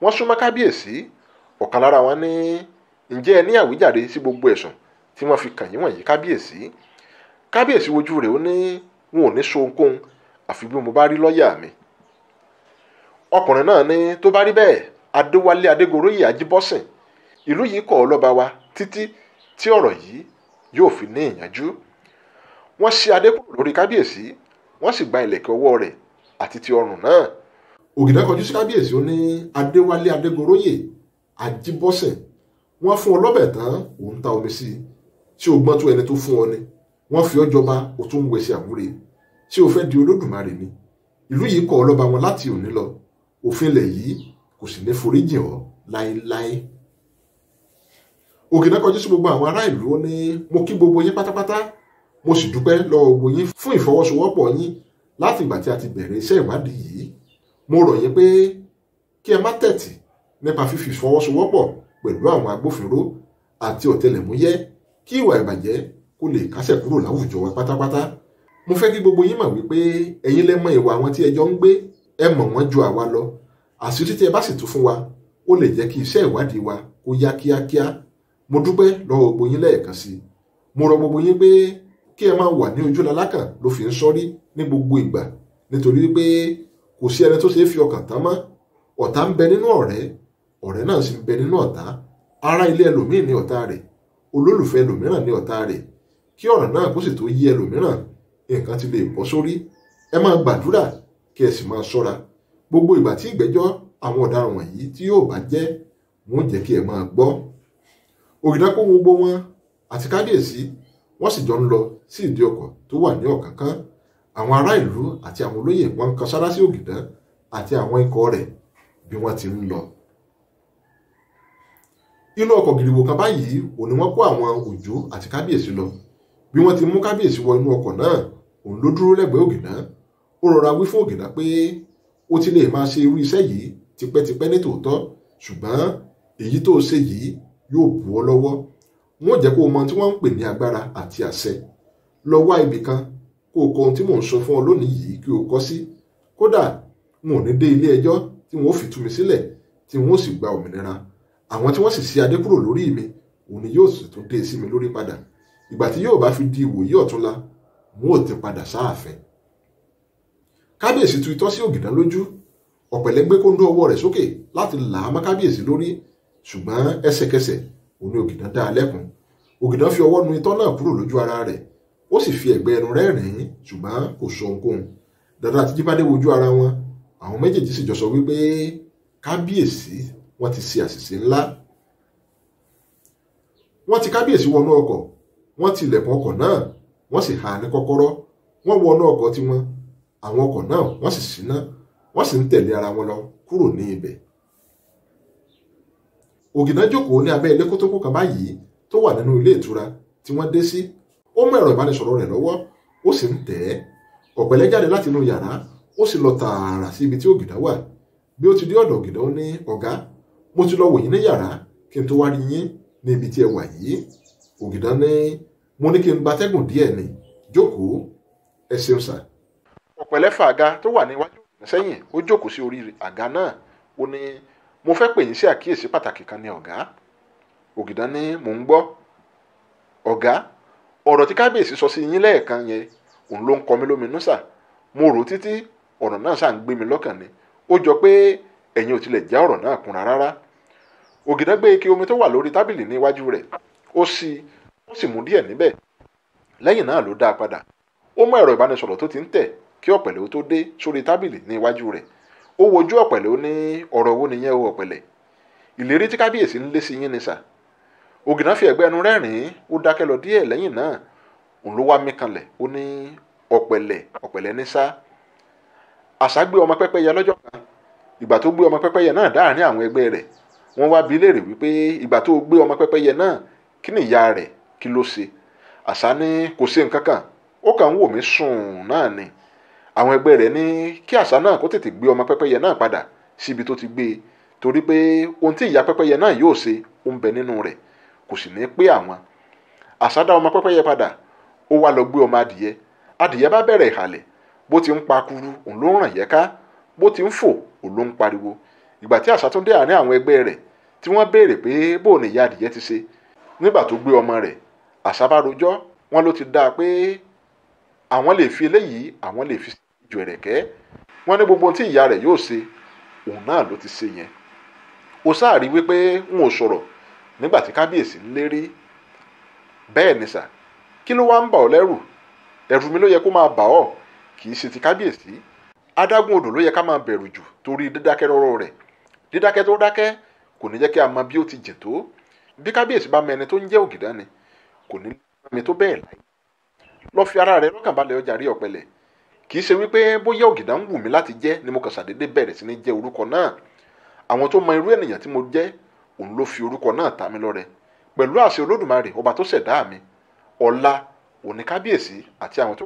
wọ́n súnmọ́ kábíyèsí. Ọ̀kan lára wọn ní ǹjẹ́ ẹ ní àwíjàre sí gbogbo ẹ̀sùn tí wọ́n fi kàn yín wọ̀nyí kábíyèsí? Kábíyèsí wojú rẹ̀, ó ní wọn ò ní so ohunkóhun àfi bí mo bá rí lọ́ọ̀yà mi. Ọkùnrin náà ní tó bá rí bẹ́ẹ̀, Adéwálé Adégoróyè Ajíbọ́sìn, ìlú yìí kọ̀ ọ́ lọ́ba wa títí tí ọ̀rọ̀ yìí yóò fi ní ìyanjú. Wọ́n ṣí adé kúrò lórí kábíyèsí, wọ́n sì gba ìlẹ̀kẹ̀ ọwọ́ rẹ̀ àti ti ọrùn náà. Ògìdán kọjú sí kábíyèsí, ó ní Adéwálé Adégoróyè Ajíbọ́sìn, wọ́n fún ọ lọ́bẹ̀ tán, òun ta omi sí i. Ṣé o gbọ́n tó ẹni tó fún ọ ni? Wọ́n fi ọ́ jọba, o tún ń wẹsẹ̀ àwúre. Ṣé o fẹ́ di Olódùmarè ni? Ìlú yìí kọ̀ ọ́ lọ́ba wọn láti òní lọ. Òfin ilẹ̀ yìí kò sì ní foríjìn ọ́ láéláé. Ògìdán kọjú sí gbogbo àwọn ará ìlú, ó ní mo kí gbogbo yín pátápátá, mo sì dúpẹ́ lọ́wọ́ gbogbo yín fún ìfọwọ́sowọ́pọ̀ yín láti ìgbà tí a ti bẹ̀rẹ̀ iṣẹ́ ìwádìí yìí. Mo rọ̀ yín pé kí ẹ má tẹ̀tì nípa fífi ìfọwọ́sowọ́pọ̀ pẹ̀lú àwọn agbófinró àti ọ̀tẹlẹ̀múyẹ́ kí ìwà ìbàjẹ́ kó lè kásẹ̀ kúrò láwùjọ wa pátápátá. Mo fẹ́ kí gbogbo yín mọ̀ wípé ẹ̀yin lẹ mọ ìwà àwọn tí ẹ jọ ń gbé, ẹ mọ̀ wọ́n ju àwa lọ. Àṣírí tí ẹ bá sì tú fún wa ó lè jẹ́ kí iṣẹ́ ìwádìí wa kó yá kíákíá. Mo dúpẹ́ lọ́wọ́ gbogbo yín lẹ́ẹ̀kan sí i. Mo rọ̀ gbogbo yín pé kí ẹ máa wà ní ojú lalákàn ló fi ń sọ́rí ní gbogbo ìgbà, nítorí pé kò sí ẹni tó ṣe é fi ọkàn tán mọ́. Ọ̀tá ń bẹ nínú ọ̀rẹ́, ọ̀rẹ́ náà sì ń bẹ nínú ọ̀tá. Ará ilé ẹlòmíì ní ọ̀tá rẹ̀, olólùfẹ́ ẹlòmíràn ní ọ̀tá rẹ̀. Kí ọ̀rọ̀ náà kó sì tó yí ẹlòmíràn, nǹkan ti lè bọ́ sórí. Ẹ máa gbàdúrà kí ẹ sì máa ṣọ́ra. Gbogbo ìgbà tí ìgbẹ́jọ́ àwọn ọ̀daràn wọ̀nyí tí yóò bá jẹ́, wọ́n jẹ́ kí ẹ máa gbọ́. Ògìdán kó gbogbo wọn àti kábíyèsí, wọ́n sì jọ ń lọ sí ìdí ọkọ̀ tó wà ní ọ̀kánkán. Àwọn ará ìlú àti àwọn olóyè wọn ń kan sára sí Ògìdán àti àwọn ikọ̀ rẹ̀ bí wọ́n ti ń lọ. Inú ọkọ̀ gìrìwò kan báyìí òní wọ́n kó àwọn Òjó àti kábíyèsí lọ. Bí wọ́n ti mú kábíyèsí wọ inú ọkọ̀ náà, òun ló dúró lẹ́gbẹ̀ẹ́ Ògìdán. Ó rọra wí fún Ògìdán pé ó ti lè máa ṣe irú iṣẹ́ yìí tipẹ́tipẹ́ ní tòótọ́, ṣùgbọ́n èyí tó ṣe yìí yóò bù ọ́ lọ́wọ́. Wọ́n jẹ́ kó o mọ tí wọ́n ń pè ní agbára àti àṣẹ. Lọ wá ibì kan kó o kọ ohun tí mò ń sọ fún ọ lónìí yìí kí o kọ sí. Kódà n ò ní dé ilé ẹjọ́ tí wọ́n ó fi tú mi sílẹ̀ tí wọ́n ó sì gba òmìnira. Àwọn tí wọ́n sì ṣí adé kúrò lórí mi, òun ni yóò sì tún dé sí mi lórí padà. Ìgbà tí yóò bá fi di ìwòyí ọ̀túnla, wọn ò ti padà sáàfin. Kábíyèsí tu itọ́ sí Ògìdán lójú. Ọ̀pẹ̀lẹ̀ gbé kóńdó ọwọ́ rẹ̀ sókè láti là á mọ́ kábíyèsí lórí, ṣùgbọ́n ẹsẹ̀kẹsẹ̀ òun ni Ògìdán dá a lẹ́kun. Ògìdán fi ọwọ́ nu itọ́ náà kúrò lójú ara rẹ̀, ó sì fi ẹ̀gbẹ́ ẹnu rẹ́rìn-ín, ṣùgbọ́n kò sọ ohunkóhun. Dàdá àti Jíbádé wojú ara wọn, àwọn méjèèjì sì jọ sọ wípé kábíyèsí wọ́n ti ṣe àṣìṣe ńlá. Wọ́n ti kábíyèsí wọnú ọkọ̀, wọ́n ti ilẹ̀kùn ọkọ̀ náà, wọ́n sì há ní kọ́kọ́rọ́. Wọ́n wọnú ọkọ̀ tiwọn, àwọn ọkọ̀ náà wọ́n sì ṣíná, wọ́n sì ń tẹ̀lé ara wọn lọ kúrò ní ibẹ̀. Ògìdán jókòó ní abẹ́ ilé kótópó kan báyìí tó wà nínú ilé ìtura tí wọ́n dé sí. Ó mú ẹ̀rọ ìbánisọ̀rọ̀ rẹ̀ lọ́wọ́, ó sì ń tẹ̀ ẹ́. Ọ̀pẹ̀lẹ̀ jáde láti inú yàrá, ó sì lọ tààrà sí ibi tí Ògìdán wà. Bí ó ti dé ọ̀dọ̀ Ògìdán, ó ní, ọ̀gá, mo ti lọ wò yín ní yàrá kí n tó wá rí yín ní ibi tí ẹ wà yìí. Ògìdán ní, mo ní kí n gbatẹ́gùn díẹ̀ ni, jókòó, ẹ ṣeun sà. Ọ̀pẹ̀lẹ̀ fa àga tó wà níwájú sẹ́yìn, ó jókòó sí orí àga náà. Ó ní, mo fẹ́ pè yín sí àkíyèsí pàtàkì kan ní ọ̀gá. Ògìdán ní, mò ń gbọ́. Ọ̀gá, ọ̀rọ̀ tí kábíyèsí sọ sí yín lẹ́ẹ̀kan yẹn, òun ló ń kọ mí lóminú sà. Mo rò títí, ọ̀rọ̀ náà ṣà ń gbé mi lọ́kàn ni. Ó jọ pé ẹ̀yin ò tilẹ̀ já ọ̀rọ̀ náà kúnra rárá. Ògìdán gbé ike omi tó wà lórí tábìlì ní iwájú rẹ̀, ó ṣí, ó sì mú díẹ̀ níbẹ̀. Lẹ́yìn náà ló dá a padà. Ó mú ẹ̀rọ ìbánisọ̀rọ̀ tó ti ń tẹ̀ kí Ọ̀pẹ̀lẹ̀ ó tó dé sórí tábìlì ní iwájú rẹ̀. Ó wojú Ọ̀pẹ̀lẹ̀, ó ní, ọ̀rọ̀ wo nìyẹn o Ọ̀pẹ̀lẹ̀? Ìlérí tí kábíyèsí ń lé sí yín ni sà. Ògìdán fi ẹ̀gbẹ́ ẹnu rẹ́rìn-ín, ó dákẹ́ lọ díẹ̀. Lẹ́yìn náà òun ló wá mí kanlẹ̀, ó ní, Ọ̀pẹ̀lẹ̀, Ọ̀pẹ̀lẹ̀ ní sá. Àṣá gbé ọmọ pẹ́pẹ́yẹ lọ́jọ́ kan. Ìgbà tó gbé ọmọ pẹ́pẹ́yẹ náà dáàrin àwọn ẹgbẹ́ rẹ̀, wọ́n wá bi léèrè wípé ìgbà tó gbé ọmọ pẹ́pẹ́yẹ náà, kí ni ìyá rẹ̀, kí ló ṣe? Àṣá ní kò ṣe nǹkan kan, ó kàn ń wò mí sùn náà ni. Àwọn ẹgbẹ́ rẹ̀ ní kí àṣá náà kó tètè gbé ọmọ pẹ́pẹ́yẹ náà padà síbi tó ti gbé e, torí pé ohun tí ìyá pẹ́pẹ́yẹ náà yóò ṣe ó ń bẹ nínú rẹ̀, kò sì ní pé àwọn. Àṣá dá ọmọ pẹ́pẹ́yẹ padà, ó wá lọ gbé ọmọ adìyẹ. Adìyẹ bá bẹ̀rẹ̀ ìhàlẹ̀, bó ti ń pakuru òun ló ń ràn yẹ́ká, bó ti ń fò òun ló ń pariwo. Ìgbà tí àṣá tún dé àárín àwọn ẹgbẹ́ rẹ̀ tí wọ́n béèrè pé bó ni ìyá adìyẹ ti ṣe nígbà tó gbé ọmọ rẹ̀, àṣá bá rojọ́, wọ́n ló ti dáa pé àwọn lè fi eléyìí, àwọn lè fi ju ẹ̀rẹ̀kẹ́. Wọ́n ní gbogbo ohun tí ìyá rẹ̀ yóò ṣe òun náà ló ti ṣe yẹn. Ó sáà rí wípé n ò sọ̀rọ̀ nígbà tí kábíyèsí ń lérí. Bẹ́ẹ̀ ni sà, kí ló wá ń bà ọ́ lẹ́rù? Ẹ̀rù mi ló yẹ kó máa bà ọ́, kì í ṣe ti kábíyèsí. Adágún odò ló yẹ ká máa bẹ̀rù jù torí dídákẹ́ rọ́rọ́ rẹ̀. Dídákẹ́ tó dákẹ́ kò ní jẹ́ kí a mọ bí ó ti jìn tó. Bí kábíyèsí bá mọ ẹni tó ń jẹ́ Ògìdán ni, kò ní mi tó bẹ́ẹ̀ láyé. Lọ fi ara rẹ lọ́kàn balẹ̀ ọjà rí Ọ̀pẹ̀lẹ̀. Kì í ṣe wípé bóyá Ògìdán ń wù mí láti jẹ́ ni mo kàn ṣàdédé bẹ̀rẹ̀ sí ní jẹ́ orúkọ náà. Àwọn tó mọ irú ènìyàn tí mo jẹ́, òun ló fi orúkọ náà ta mí lọ́rẹ. Pẹ̀lú àṣẹ Olódùmarè ọba tó ṣẹ̀dá mi, ọ̀la òní kábíyèsí àti àwọn tó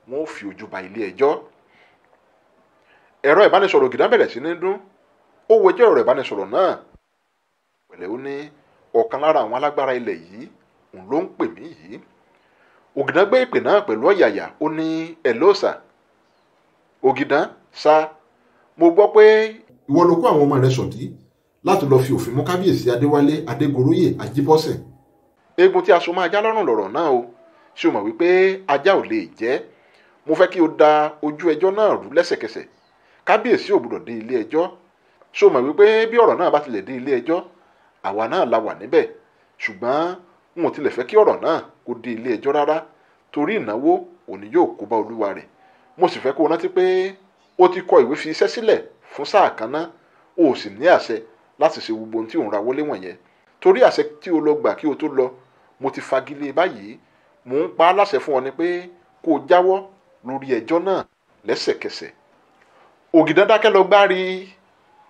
wọn ò fi ojú ba ilé ẹjọ́. Ẹ̀rọ ìbánisọ̀rọ̀ Ògìdán bẹ̀rẹ̀ sí ní dún. Ó wo ẹjọ́ ẹ̀rọ ìbánisọ̀rọ̀ náà. Pẹ̀lẹ́ ó ní ọ̀kan lára àwọn alágbára ilẹ̀ yìí òun ló ń pè mí yìí. Ògìdán gbé ìpè náà pẹ̀lú ọ̀yàyà, ó ní hello sà. Ògìdán sá, mo gbọ́ pé ìwọ ló kó àwọn ọmọ rẹ sọ̀dí láti lọ fi òfin mú kábíyèsí Adéwálé Adégoróyè Ajíbọ́sẹ̀. Eegun tí a so máa já lọ́rùn lọ̀rọ̀ náà o, ṣé o mọ̀ wípé ajá ò lè jẹ́? Mo fẹ́ kí o da ojú ẹjọ́ náà rú lẹ́sẹ̀kẹsẹ̀. Kábíyèsí ò gbọdọ̀ dé ilé ẹjọ́. Ṣé o mọ̀ wípé bí ọ̀rọ̀ náà bá tilẹ̀ dé ilé ẹjọ́, àwa náà la wà níbẹ̀. Ṣùgbọ́n n ò tilẹ̀ fẹ́ kí ọ̀rọ̀ náà kó dé ilé ẹjọ́ rárá, torí ìnáwó òní yóò kó bá olúwa rẹ̀. Mo sì fẹ́ kó o rántí pé o ti kọ ìwé fi iṣẹ́ sílẹ̀ fún sáà kan náà, o ò sì ní àṣẹ láti ṣe gbogbo ohun tí òun ra wọlé wọ̀nyẹn. Torí àṣẹ tí o lọ gbà kí o tó lọ, mo ti fagilé báyìí. Mò ń pa á láṣẹ fún ọ ni pé kó o jáwọ́ lórí ẹjọ́ náà lẹ́sẹ̀kẹsẹ̀. Ògìdán dákẹ́ lọ gbárí,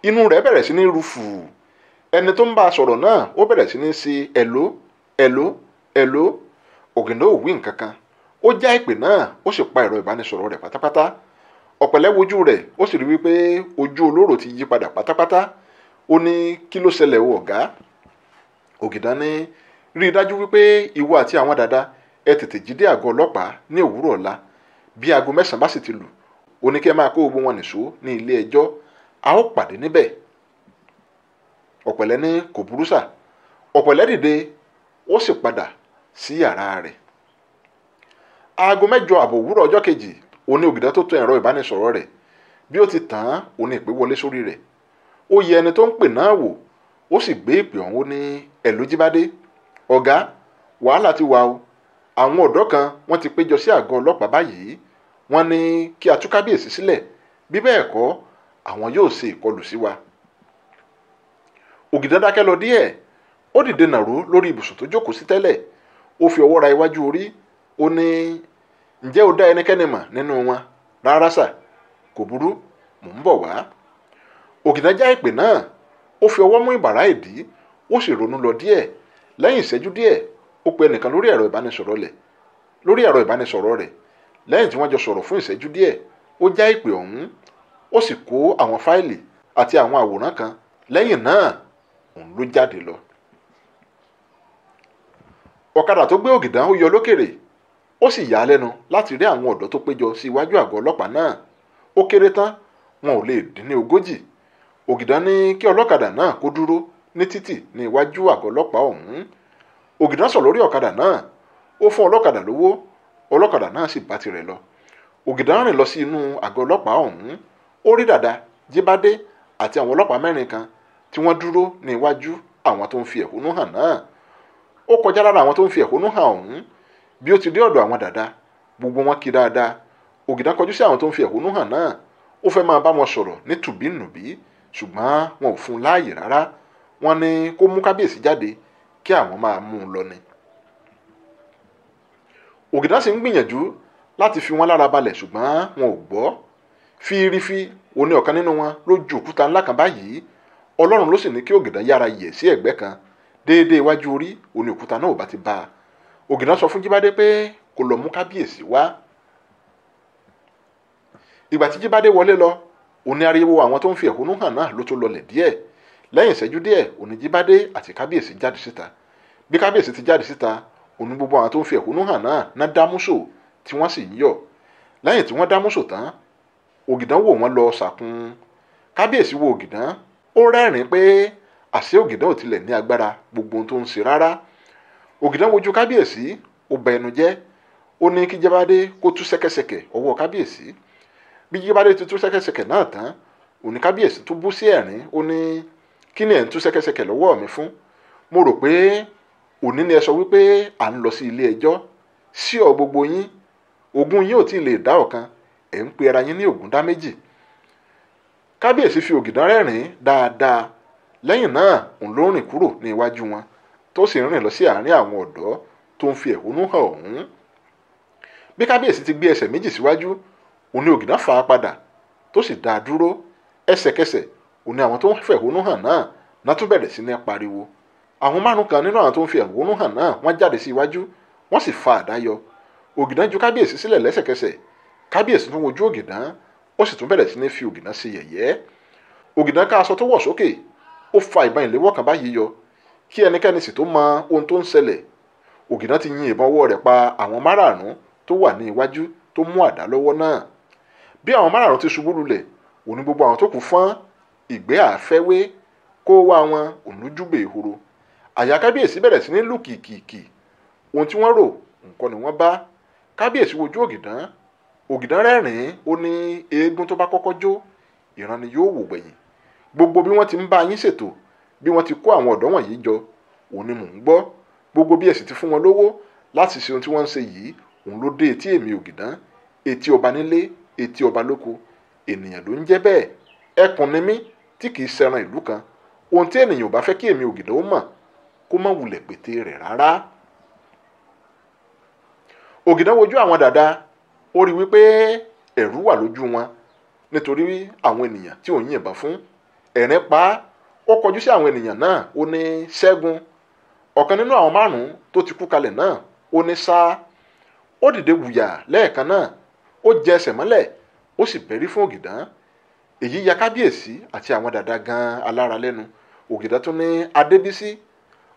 inú rẹ̀ bẹ̀rẹ̀ sí ní rufù. Ẹni tó ń bá a sọ̀rọ̀ náà ó bẹ̀rẹ̀ sí ní ṣe ẹ̀ló ẹ̀ló ẹ̀ló. Ògìdán ò wí nǹkan kan. Ó já ìpè náà, ó sì pa ẹ̀rọ ìbánisọ̀rọ̀ rẹ̀ pátápátá. Ọ̀pẹ̀lẹ̀ wojú rẹ̀, ó sì rí wípé ojú olóró ti yí padà pátápátá. Ó ní kí ló ṣẹlẹ̀ o ọ̀gá? Ògìdán ní rí i dájú wípé ìwọ àti àwọn dàda ẹ tètè jí dé àgọ́ ọlọ́pàá ní òwúrọ̀ ọ̀la. Bí aago 9 bá sì ti lù, ó ní kí ẹ máa kó gbogbo wọn nìṣó ní ilé ẹjọ́. A ó pàdé níbẹ̀. Ọ̀pẹ̀lẹ̀ ní kò burú sà. Ọ̀pẹ̀lẹ̀ dìde, ó sì padà sí yàrá rẹ̀. Aago 8 àbọ̀ òwúrọ̀ ọjọ́ kejì, ó ní Ògìdán tó tún ẹ̀rọ ìbánisọ̀rọ̀ rẹ̀. Bí ó ti tàn án, ó ní ìpè wọlé sórí rẹ̀. Ó yẹ ẹni tó ń pè náà wò, ó sì gbé ìpè ọ̀hún, ó ní ẹ̀ló Jíbádé. Ọ̀gá, wàhálà ti wà o. Àwọn ọ̀dọ́ kan wọ́n ti péjọ sí àgọ́ ọlọ́pàá báyìí. Wọ́n ní kí a tú kábíyèsí sílẹ̀, bí bẹ́ẹ̀ kọ́ àwọn yóò ṣe ìkọlù sí wa. Ògìdán dákẹ́ lọ díẹ̀, Ó dìde nàró lórí ibùsùn tó jókòó sí tẹ́lẹ̀. Ó fi ọwọ́ ra iwájú orí. Ó ní, ǹjẹ́ o dá ẹnikẹ́ni mọ̀ nínú wọn? Rárá sà, kò burú, mò ń bọ̀ wá. Ògìdán já ìpè náà. Ó fi ọwọ́ mú ìbàrá ìdí, ó sì ronú lọ díẹ̀. Lẹ́yìn ìṣẹ́jú díẹ̀, ó pe ẹnìkan lórí ẹ̀rọ ìbánisọ̀rọ̀ rẹ̀. Lẹ́yìn tí wọ́n jọ sọ̀rọ̀ fún ìṣẹ́jú díẹ̀, ó já ìpè ọ̀hún, ó sì kó àwọn fáìlì àti àwọn àwòrán kan. Lẹ́yìn náà, òun ló jáde lọ. Ọ̀kadà tó gbé Ògìdán ó yọ lókèrè, ó sì yà á lẹ́nu láti rí àwọn ọ̀dọ́ tó péjọ sí iwájú àgọ́ ọlọ́pàá náà. Ó kéré tán, wọn ò lè dín ní 40. Ògìdán ní kí ọlọ́kadà náà kó dúró ní títì ní iwájú àgọ́ ọlọ́pàá ọ̀hún. Ògìdán sọ̀ lórí ọ̀kadà náà, ó fún ọlọ́kadà lówó, ọlọ́kadà náà sì bá tirẹ̀ lọ. Ògìdán rìn lọ sí inú àgọ́ ọlọ́pàá ọ̀hún. Ó rí Dàda, Jíbádé àti àwọn ọlọ́pàá 4 kan tí wọ́n dúró ní iwájú àwọn tó ń fi ẹ̀hónú hàn náà. Ó kọjá lára àwọn tó ń fi ẹ̀hónú hàn ọ̀hún. Bí ó ti dé ọ̀dọ̀ àwọn Dàda, gbogbo wọn kí dáadáa. Ògìdán kọjú sí àwọn tó ń fi ẹ̀hónú hàn náà. Ó fẹ́ máa bá wọn sọ̀rọ̀ ní tùbínùbí, ṣùgbọ́n wọn ò fún un láàyè rárá. Wọ́n ní kó mú kábíyèsí jáde kí àwọn máa mú un lọ ni. Ògìdán sì ń gbìyànjú láti fi wọn lára balẹ̀, ṣùgbọ́n wọn ò gbọ́. Fírífí òní ọ̀kan nínú wọn ló ju òkúta ńlá kan báyìí. Ọlọ́run ló sì ní kí Ògìdán yára yẹ̀ sí ẹ̀gbẹ́ kan. Déédéé iwájú orí òní òkúta náà ò bá ti bá a. Ògìdán sọ fún Jíbádé pé kó lọ mú kábíyèsí wá. Ìgbà tí Jíbádé wọlé lọ, òní ariwo àwọn tó ń fi ẹ̀hónú hàn náà ló tó lọlẹ̀ díẹ̀. Lẹ́yìn ìṣẹ́jú díẹ̀, òní Jíbádé àti kábíyèsí jáde síta. Bí kábíyèsí ti jáde síta, òní gbogbo àwọn tó ń fi ẹ̀hónú hàn náà ná dámúṣò tí wọ́n sì ń yọ̀. Lẹ́yìn tí wọ́n dámúṣò tán, Ògìdán wò wọ́n lọ sàkún. Kábíyèsí wo Ògìdán, ó rẹ́rìn-ín pé àṣé Ògìdán ò tilẹ̀ ní agbára gbogbo ohun tó ń ṣe rárá. Ògìdán wojú kábíyèsí, ó ba ẹnu jẹ́. Ó ní kí Jíbádé kó tú ṣẹ́kẹ́ṣẹkẹ̀ ọwọ́ kábíyèsí. Bí Jíbádé ti tú ṣẹ́kẹ́ṣẹkẹ̀ náà tán, òní kábíyèsí tó bú sí ẹ̀rín. Ó ní, kí ni ẹ̀ ń tú ṣẹ́kẹ́ṣẹkẹ̀ lọ́wọ́ mi fún? Mo rò pé òní ni ẹ sọ wípé à ń lọ sí ilé ẹjọ́. Sí ọ gbogbo yín, ogún yín ò tí ì lè dá ọ̀kan, ẹ̀ ń pe ara yín ní ògún dá méjì. Kábíyèsí fi Ògìdán rẹ́rìn-ín dáadáa. Lẹ́yìn náà, òun ló rìn kúrò ní iwájú wọn, tó sì ń rìn lọ sí àárín àwọn ọ̀dọ́ tó ń fi ẹ̀hónú hàn ọ̀hún. Bí kábíyèsí ti gbé ẹsẹ̀ méjì síwájú, òun ni Ògìdán fà á padà tó sì dá a dúró. Ẹsẹ̀kẹsẹ̀ òun ni àwọn tó ń fẹ̀hónú hàn náà tún bẹ̀rẹ̀ sí ní pariwo. Àwọn 5 kan nínú àwọn tó ń fi ẹ̀hónú hàn náà wọ́n jáde sí iwájú, wọ́n sì fa àdá yọ. Ògìdán ju kábíyèsí sílẹ̀ lẹ́sẹ̀kẹsẹ̀. Kábíyèsí tún wojú Ògìdán, ó sì tún bẹ̀rẹ̀ sí ní fi Ògìdán ṣe yẹ̀yẹ́. Ògìdán ká aṣọ tó wọ̀ sókè, ó fa ìbọn ìléwọ́ kan báyìí yọ. Kí ẹnikẹ́ni sì tó mọ ohun tó ń ṣẹlẹ̀, Ògìdán ti yin ìbọn ọwọ́ rẹ̀ pa àwọn 5 tó wà ní iwájú tó mú àdá lọ́wọ́ náà. Bí àwọn 5 ti ṣubú lulẹ̀, òní gbogbo àwọn tó kù fọ́n ìgbé àfẹ́wé kó wá wọn òun lójúgbè ìhoro. Àyà kábíyèsí bẹ̀rẹ̀ sí ní lù kìkìkì. Ohun tí wọ́n rò nǹkan ni wọ́n bá. Kábíyèsí wojú Ògìdán. Ògìdán rẹ́rìn-ín, ó ní eégún tó bá kọ́kọ́ jó, ìran ni yóò wò gbẹ̀yìn. Gbogbo bí wọ́n ti ń bá yín ṣètò, bí wọ́n ti kó àwọn ọ̀dọ́ wọ̀nyí jọ, òun ni mò ń gbọ́. Gbogbo bí ẹ sì ti fún wọn lówó láti ṣe ohun tí wọ́n ń ṣe yìí, òun ló dé etí èmi Ògìdán, etí ọba nílé, etí ọba lóko. Ènìyàn ló ń jẹ́ bẹ́ẹ̀. Ẹkùn ni mí tí kì í ṣẹran ìlú kan. Ohun tí ènìyàn ò bá fẹ́ kí èmi Ògìdán ó mọ̀, kó má wulẹ̀ pété rẹ̀ rárá. Ògìdán wojú àwọn Dàda, ó rí wípé ẹ̀rù wà lójú wọn nítorí àwọn ènìyàn tí òun yìnbọn fún. Ẹ̀rín pa á, ó kọjú sí àwọn ènìyàn náà, ó ní Ṣẹ́gun. Ọ̀kan nínú àwọn 5 tó ti kú kalẹ̀ náà, ó ní sá. Ó dìde wùyà lẹ́ẹ̀kan náà, ó jẹ ẹsẹ̀ mọ́lẹ̀, ó sì bẹ́rí fún Ògìdán. Èyí ya kábíyèsí àti àwọn Dàda gan alára lẹ́nu. Ògìdán tún ní Adébísí.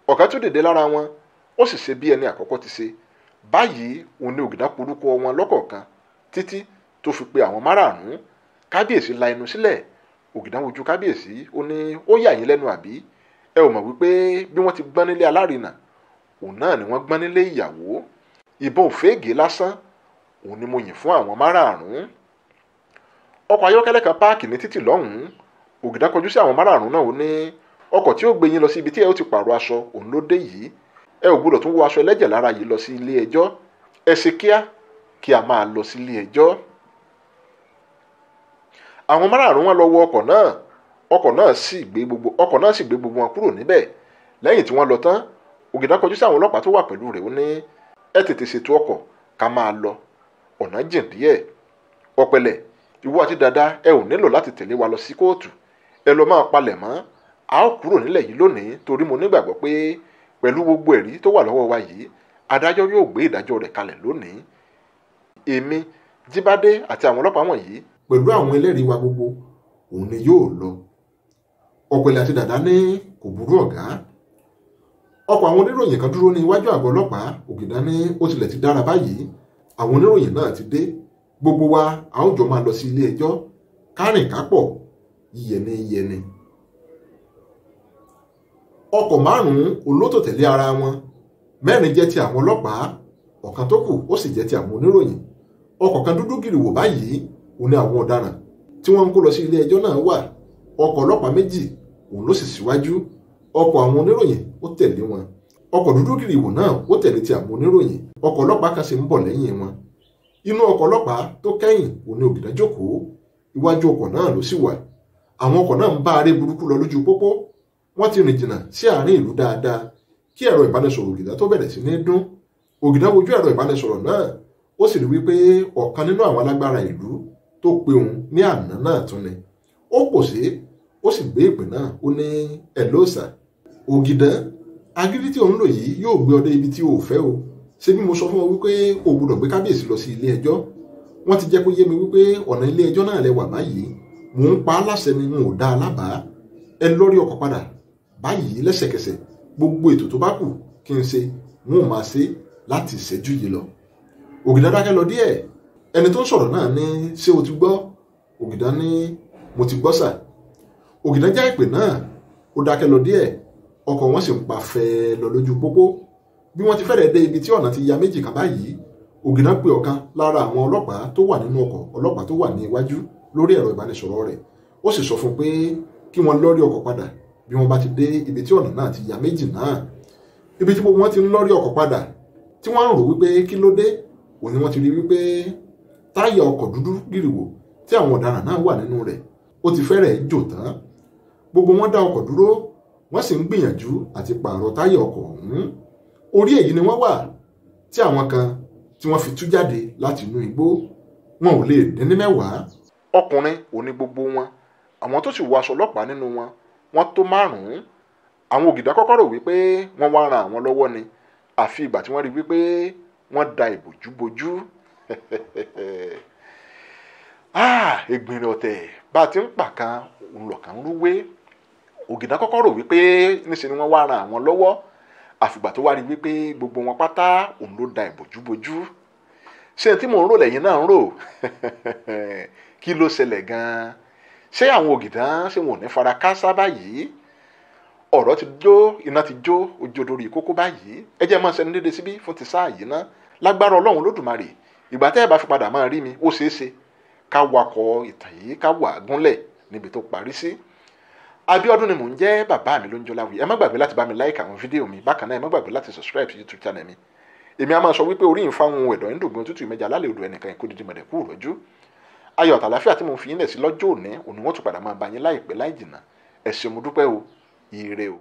Ọ̀kan tún dìde lára wọn, ó sì ṣe bí ẹni àkọ́kọ́ ti ṣe. Báyìí òun ni Ògìdán porúkọ wọn lọ́kọ̀ọ̀kan títí tó fi pe àwọn 5. Kábíyèsí la ẹnu sílẹ̀. Ògìdán wojú kábíyèsí, ó ní ó yà yín lẹ́nu àbí? Ẹ ò mọ̀ wípé bí wọ́n ti gbọ́n nílé alárinà, òun náà ni wọ́n gbọ́n nílé ìyàwó. Ìbọn òféègé lásán, òun ni mo yìn fún àwọn 5. Ọkọ̀ ayọ́kẹ́lẹ́ kan páàkì ní títì lọ́hùn-ún. Ògìdán kọjú sí àwọn 5 náà, ó ní ọkọ̀ tí ó gbé yín lọ sí ibi tí ẹ ó ti pààrọ̀ aṣọ òun ló dé yìí. Ẹ ò gbúdọ̀ tún wọ aṣọ ẹlẹ́jẹ̀ lára yìí lọ sí ilé ẹjọ́. Ẹ ṣe kíá kí a máa lọ sí ilé ẹjọ́. Àwọn 5 wọn lọ wọ ọkọ̀ náà. Ọkọ̀ náà sì gbé gbogbo wọn kúrò níbẹ̀. Lẹ́yìn tí wọ́n lọ tán, Ògìdán kọjú sí àwọn ọlọ́pàá tó wà pẹ̀lú rẹ̀, ó ní ẹ tètè ṣètò ọkọ̀ ká máa lọ, ọ̀nà jìn díẹ̀. Ọ̀pẹ̀lẹ̀, ìwọ àti Dàda ẹ ò nílò láti tẹ̀lé wa lọ sí kóòtù, ẹ lọ máa palẹ̀ mọ́, a ó kúrò nílẹ̀ yìí lónìí torí mo nígbàgbọ́ pé pẹ̀lú gbogbo ẹ̀rí tó wà lọ́wọ́ wa yìí, adájọ́ yóò gbé ìdájọ́ rẹ̀ kalẹ̀ lónìí. Èmi, Jíbádé àti àwọn ọlọ́pàá wọ̀nyí pẹ̀lú àwọn ẹlẹ́rìí wa gbogbo, òun ni yóò lọ. Ọ̀pẹ̀lẹ̀ àti Dàda ní kò burú ọ̀gá. Ọkọ̀ àwọn oníròyìn kan dúró ní iwájú àgọ́ ọlọ́pàá. Ògìdán ní ó tilẹ̀ ti dára báyìí, àwọn oníròyìn náà ti dé, gbogbo wa a ó jọ máa lọ sí ilé ẹjọ́, kárìn kápọ̀, yíyẹni yẹni. Ọkọ̀ 5 olótò tẹ̀lé ara wọn, 4 jẹ́ ti àwọn ọlọ́pàá, ọ̀kan tó kù ó sì jẹ́ ti àwọn oníròyìn. Ọkọ̀ kan dúdú gìrìwò báyìí òun ni àwọn ọ̀daràn tí wọ́n ń kó lọ sí ilé ẹjọ́ náà wà. Ọkọ̀ ọlọ́pàá 2 òun ló sì síwájú, ọkọ̀ àwọn oníròyìn ó tẹ̀lé wọn. Ọkọ̀ dúdú gìrìwò náà ó tẹ̀lé ti àwọn oníròyìn, ọkọ̀ ọlọ́pàá kan sì ń bọ̀ lẹ́yìn wọn. Inú ọkọ̀ ọlọ́pàá tó kẹ́yìn òun ni Ògìdán jókòó, iwájú ọkọ̀ náà ló sì wà. Àwọn ọkọ̀ náà ń bá aré burúkú lọ lójú pópó. Wọ́n ti rìn jìnnà sí àárín ìlú dáadáa kí ẹ̀rọ ìbánisọ̀rọ̀ Ògìdán tó bẹ̀rẹ̀ sí ní dún. Ògìdán wojú ẹ̀rọ ìbánisọ̀rọ̀ náà, ó sì rí wípé ọ̀kan nínú àwọn alágbára ìlú tó pe òun ní àná náà tún ni. Ó pòṣé, ó sì gbé ìpè náà, ó ní hello sir. Ògìdán, agídí tí òun lò yìí yóò gbé ọ dé ibi tí o ò fẹ́ o. Ṣé bí mo sọ fún ọ wípé o gbọ́dọ̀ gbé kábíyèsí lọ sí ilé ẹjọ́? Wọ́n ti jẹ́ kó yé mi wípé ọ̀nà ilé ẹjọ́ náà lẹ wà báyìí. Mò ń pa á láṣẹ ni, n ò dá a lábàá. Ẹ lórí ọkọ̀ padà báyìí lẹ́sẹ̀kẹsẹ̀. Gbogbo ètò tó bá kù kí n ṣe, n ò máa ṣe láti ìṣẹ́jú yìí lọ. Ògìdán dákẹ́ lọ díẹ̀. Ẹni tó ń sọ̀rọ̀ náà ní ṣé o ti gbọ́? Ògìdán ní mo ti gbọ́ sà. Ògìdán já ìpè náà, ó dákẹ́ lọ díẹ̀. Ọkọ̀ wọn sì ń pa fẹ́ẹ́ lọ lójú pópó. Bí wọ́n ti fẹ́rẹ̀ dé ibi tí ọ̀nà ti ya méjì kan báyìí, Ògìdán pe ọ̀kan lára àwọn ọlọ́pàá tó wà nínú ọkọ̀ ọlọ́pàá tó wà ní iwájú lórí ẹ̀rọ ìbánisọ̀rọ̀ rẹ̀. Ó sì sọ fún un pé kí wọ́n lọ́rí ọkọ̀ padà bí wọ́n bá ti dé ibi tí ọ̀nà náà ti ya méjì náà. Ibi tí gbogbo wọn ti ń lọ́rí ọkọ̀ padà tí wọ́n ń rò wípé kí ló dé, òun ni wọ́n ti rí wípé táyà ọkọ̀ dúdú gìrìwò tí àwọn ọ̀daràn náà wà nínú rẹ̀ ó ti fẹ́rẹ̀ jò tán. Gbogbo wọn dá ọkọ̀ dúró, wọ́n sì ń gbìyànjú àti pààrọ̀ táyà ọkọ̀ ọ̀hún. Orí èyí ni wọ́n wà tí àwọn kan tí wọ́n fi tú jáde láti inú igbó. Wọn ò lè dín ní 10. Ọkùnrin ò ní gbogbo wọn, àwọn tó sì wọ aṣọ ọlọ́pàá nínú wọn wọ́n tó 5. Àwọn Ògìdán kọ́kọ́ rò wípé wọ́n wá ran àwọn lọ́wọ́ ni, àfi ìgbà tí wọ́n rí wípé wọ́n da ìbòjú bojú. Ègbìnrìn ọ̀tẹ̀ bá a ti ń pàkan òun lọ̀kan ń rúwé. Ògìdán kọ́kọ́ rò wípé níṣe ni wọ́n wá ran àwọn lọ́wọ́, àfìgbà tó wá rí wípé gbogbo wọn pátá òun ló da ìbòjú bojú. Ṣé tí mò ń rò lẹ́yìn náà ń rò? Kí ló ṣẹlẹ̀ gan-an? Ṣé àwọn Ògìdán ṣé wọn ò ní fara káásá báyìí? Ọ̀rọ̀ ti jó, iná ti jó, ojú odori ìkókó báyìí. Ẹ jẹ́ máa ṣẹnu dédé síbí fún ti sáà yìí ná. Lágbára Ọlọ́run Olódùmarè, ìgbà tẹ́ ẹ bá fi padà máa rí mi, ó ṣeé ṣe ká wakọ̀ ìtàn yìí ká wà gúnlẹ̀ níbi tó parí sí. Abíọ́dún ni mò ń jẹ́, bàbá mi ló ń jọláwì. Ẹ má gbàgbé láti bá mi like àwọn fídíò mi. Bákan náà ẹ má gbàgbé láti subscribe sí YouTube channel mi. Èmi a máa sọ wípé orí ìfáwọn ẹ̀dọ̀ ń dògbìn òtútù ìmẹ́jà lálẹ́ odò ẹnìkan ìkó dídí mọ̀dẹ̀kú rọ́jú. Ayọ̀ àtàlàfíà tí mo fi yín lẹ̀ sí lọ́jọ́ òní, òní wọ́n tún padà máa bá yín láìpẹ́ láì jìnnà. Ẹ ṣé, mo dúpẹ́ o, ire o.